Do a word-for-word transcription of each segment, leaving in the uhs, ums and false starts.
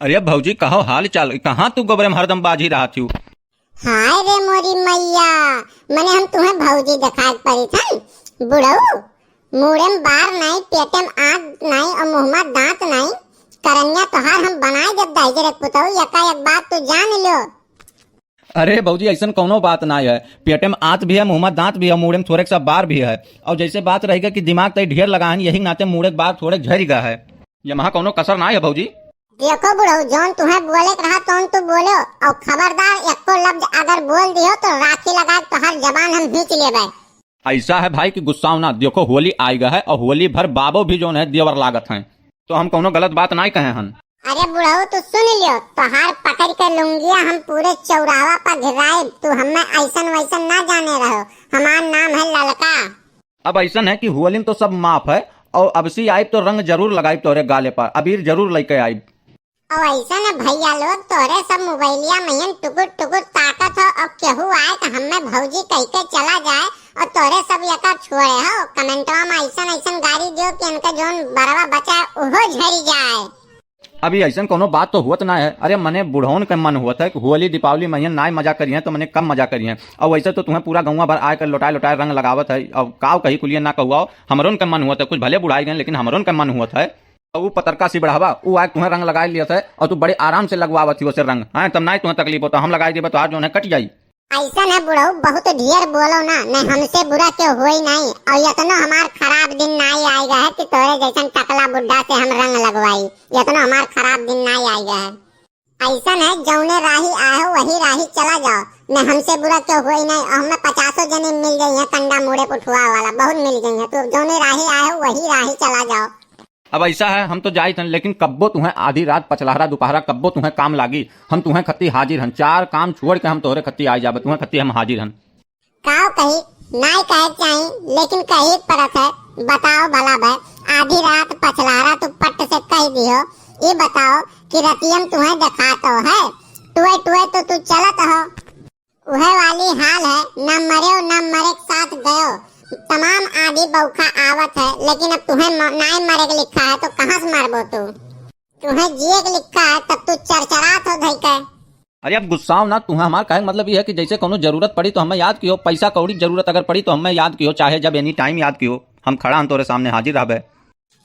अरे भौजी, कहो हाल चाल, कहाँ तू गोबरे में हरदम बाझी रहत हू? हाय रे मोरी मैया, मने हम तुहें भौजी देखाए के पड़ी थन। बुढ़ऊ, मूड़े में बार नाई, पेटे में आग नाई और मुँह में दांत नाई। करनिया तोहार हम बनाए देब दहिजरे पुतऊ, एका एक बात तू जान लो। अरे भौजी, ऐसन कौनो बात नाई है। पेटे में आंत भी है, मुँह में दांत भी है, मूड़े में थोड़े सा बार भी है। और जैसे बात रह गया कि दिमाग तई ढेर लगा है, यही नाते मूड़े के बार थोड़े झरि गया है। ये महा कौनो कसर नाई है भौजी। देखो बुढ़ऊ, जौन तुहें बोले के रहा तौन तू बोलो, और खबरदार एको लफ्ज अगर बोल दियो तो राखी लगा के तोहार जबान हम खींच लेबे। ऐसा है भाई कि गुस्साओ ना, देखो होली आइ गया है और होली भर बाबो भी जौन है देवर लागत हैं, तो हम कौनो गलत बात नाई कहे हन। अरे बुढ़ऊ, तू सुन लियो, तोहार पकड़ के लुंगिया हम पूरे चौराहा पर घिराइब, तू हमें ऐसन वैसन ना जाने रहो। हमार नाम है ललका। अब ऐसन है कि होली में तो सब माफ है, और अब सी आइब तो रंग जरूर लगाइब तोरे गाले पर, अबीर जरूर लेके आइब। और ऐसन है भैया लोग, तोरे सब मोबाइलिया में टुकुर टुकुर ताकत हो, और केहू आए तो हमें भौजी कह के चला जाए, और तोरे सब एकर छोड़े हो, कमेंटवा में ऐसन ऐसन गारी दियो कि इनका जौन बरवा बचा है, उहो झरि जाए। अभी ऐसन कोनो बात तो हुअत ना है। अरे मने बुढ़ौन के मन हुअत है कि होली दीपावली में नाई मजा करिहें तो मने कम मजा करिहें। और वैसे तो तुहें पूरा गौवा भर आए कर लोटाए लोटाए रंग लगावत है। अब काव कही कुलिए ना कहुआओ, हमरोन के मन हुअत है, कुछ भले बुढ़ाई गए लेकिन हमरोन के मन हुअत है। और ऊ पतरका सी बढ़ावा, ऊ आए तुहें रंग लगाए लियत है और तू बड़े आराम से लगवावत ही उसे रंग, हैं? तब नाई तुहें तकलीफ हो तो हम लगाए देबे, तोहार जौन है कट जाई। ऐसन है बुढ़ऊ, बहुत ढेर बोलो ना, नहीं हमसे बुरा क्यों होई नहीं। और यतनो हमार खराब दिन नाई आएगा है कि तोरे जैसन टकला बुढ़ा से हम रंग लगवाई, यतनो हमार खराब दिन नाई आएगा है। ऐसन है, जौने राही आए हो वही राही चला जाओ, नहीं हमसे बुरा क्यों होई नहीं। और हमें पचासों जने मिल गई हैं कंडा मूड़े पुठुआ वाला, बहुत मिल गई हैं। तो जौने राही आए हो वही राही चला जाओ। अब ऐसा है, हम तो जाइत हन, लेकिन कब्बो तुहें आधी रात, पछलहरा, दोपहरा, कब्बो तुहें काम लागी, हम तुहें खत्ती हाजिर हन। चार काम छोड़ के हम तोहरे खत्ती आइ जाबे, तुहें खत्ती हम हाजिर हन। काव कही, नाई कहे के चाही, लेकिन कही के पड़त है। बताओ भला भाई, आधी रात पछलहरा तू पट से कह दियो, ई बताओ कि रतियम तुहें देखात हो है, टुए टुए तो तू चलत हो। उहे वाली हाल है, ना मरेओ ना मरे के साथ गयो। तमाम आधी बौखा आवत है, लेकिन अब तुहें म-, नाय मरे के लिखा है, तो कहाँ से मरबो तू? तुहें जिए के लिखा है, तब तू चरचरात हो धई के। अरे अब गुस्साओ ना, तुहें हमार कहे के मतलब ये है कि जैसे कोनो जरूरत पड़ी तो हमें याद कियो, पैसा कौड़ी जरूरत अगर पड़ी तो हमें याद कियो, चाहे जब एनी टाइम याद कियो, हम खड़ा हन तोरे सामने हाजिर रहबे।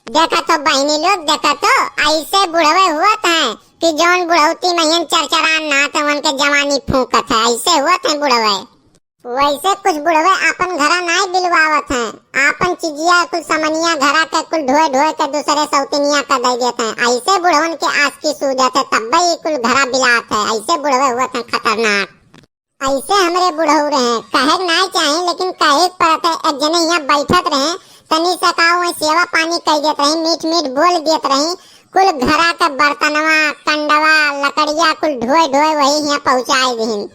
देखत हो बहिनी लोग, देखत हो, ऐसे बुढ़वे हुअत हैं कि जौन बुढ़ौती में हियन चरचरान ना तो उनके जवानी फूंकत है, ऐसे हुअत हैं बुढ़वे। वैसे कुछ बुढ़वे आपन घरा नाय बिलवावत हैं, आपन चिजिया कुल समनिया घरा के कुल ढोए ढोए के दूसरे सौतिनिया का दे देत हैं। ऐसे बुढ़वन के आस की सूझत है, तब्बे ई कुल घरा बिलात है। ऐसे बुढ़वे हुअत हैं खतरनाक। ऐसे हमरे बुढ़ऊ रहे, कहे के नाय चाही, लेकिन कहे के पड़त है। एक जने यहाँ बैठत रहे, तनी सा का वही सेवा पानी कर देत रही, मीठ मीठ बोल देत रही, कुल घरा के बर्तनवा, कंडवा, लकड़िया कुल ढोए ढोए वही यहाँ पहुँचाए दीन।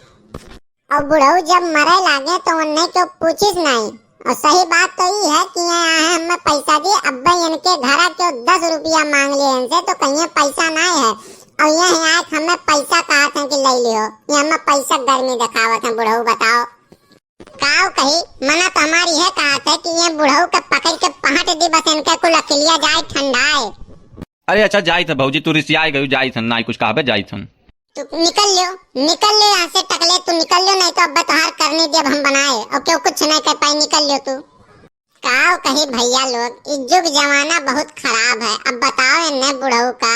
और बुढ़ऊ जब मरे लागे तो उन्हें क्यों पूछिस नहीं। और सही बात तो ई है कि ये आए हमें पैसा दिए, अब्बे इनके घरा क्यों दस रुपया मांग लिए इनसे, तो कहिए पैसा नाय है। और ये है आए हमें पैसा कहत हैं कि ले लियो, ये हमें पैसा गर्मी दिखावत हैं बुढ़ऊ, बताओ। काव कही, मना तो हमारी है कहत है कि ये बुढ़ऊ के पकड़ के पहाट दी, बस इनके कुल अकिलिया जाए ठंडाए। अरे अच्छा, जाइत है भौजी, तू रिसियाए गयू, जाइत है, नाई कुछ कहबे, जाइत है। तू निकल लियो, निकल लियो यहाँ से टकले, तू निकल लियो, नहीं तो अब तोहार करनी देब हम बनाए, और क्यों कुछ नहीं कर पाई, निकल लियो तू। काव कही भैया लोग, ई जुग जमाना बहुत खराब है। अब बताओ इन्ने बुढ़ऊ का,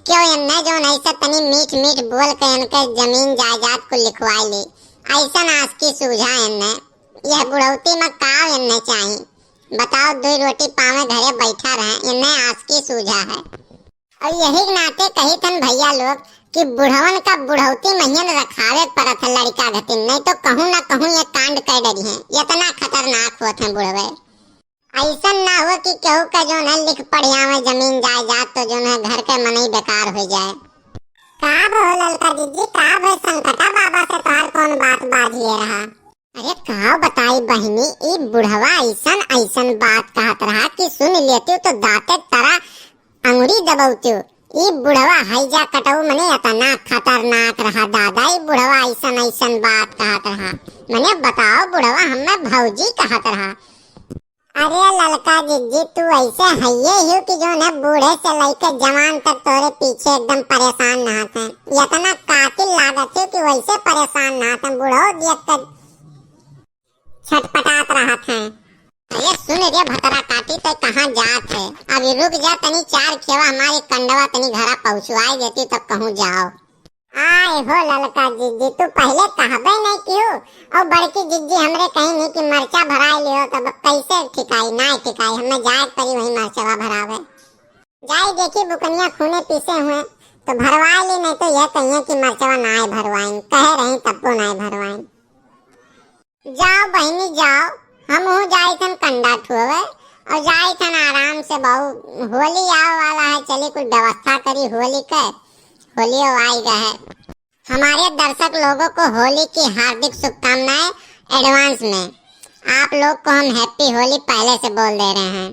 क्यों इन्ने जौन ऐसे तनी मीठ मीठ बोल के इनके जमीन जायदाद को लिखवाई ली, ऐसन आस की सूझा इन्ने। यह बुढ़ौती में काव इन्ने चाही, बताओ, दुई रोटी पावे घरे बैठा रहे, इन्ने आस की सूझा है। और यही के नाते कही थन भैया लोग कि बुढ़वन का बुढ़ौती महियन रखावे के पड़त है लड़का घतिन, नहीं तो कहूँ ना कहूँ ये कांड कर डरी हैं। इतना खतरनाक होत हैं बुढ़वे। ऐसन ना हो कि केहू का जौन है लिख पढ़ियावे जमीन जायदाद तो जौन है घर के मनई बेकार हो जाए। का भो ललका दीदी, का भो संकटा बाबा से तोहार कौन बात बाझिए रहा? अरे का बताई बहिनी, ई बुढ़वा ऐसन ऐसन बात कहत रहा कि सुन लेती तो दांते तरा अंगुरी दबौती। ई बुढ़वा हैजा कटऊ मने इतना खतरनाक रहा दादा, ई बुढ़वा ऐसन ऐसन बात कहत रहा। मने बताओ बुढ़वा हमें भौजी कहत रहा। अरे ललका जिज्जी, तू ऐसे हइये ही कि जौन है बूढ़े से लइके जवान तक तोरे पीछे एकदम परेशान नहात हैं। इतना कातिल लागत है कि वैसे परेशान नहात हैं, बूढ़ो देख के छटपटात रहत हैं। अरे सुन रे भतरा काटी, तै कहाँ जात है? अभी रुक जा, तनी चार खेवा हमारे कंडवा तनी घरा पहुँचवाई देती तब कहूँ जाओ। आय हो ललका जिज्जी, तू पहले कहबे नहीं कियो। और बड़की जिज्जी हमरे कहीं नहीं कि मरचा भराई लियो, तब कैसे ठिकाई, नाय ठिकाई, हमें जाए परी वहीं मरचवा भरावे। जाई देखी बुकनिया खूने पीसे हुए तो भरवाई ली, नहीं तो यह कहिए कि मरचवा नाय भरवाइन, कहे रही तब्बो नाय भरवाइन। जाओ बहिनी जाओ, हम हूँ जाई थन कंडा ठुआवे और जाई थन आराम से। बहु होली आवे वाला है, चली कुछ व्यवस्था करी होली के, होलियो आई गए। हमारे दर्शक लोगों को होली की हार्दिक शुभकामनाएं एडवांस में। आप लोग को हम हैप्पी होली पहले से बोल दे रहे हैं।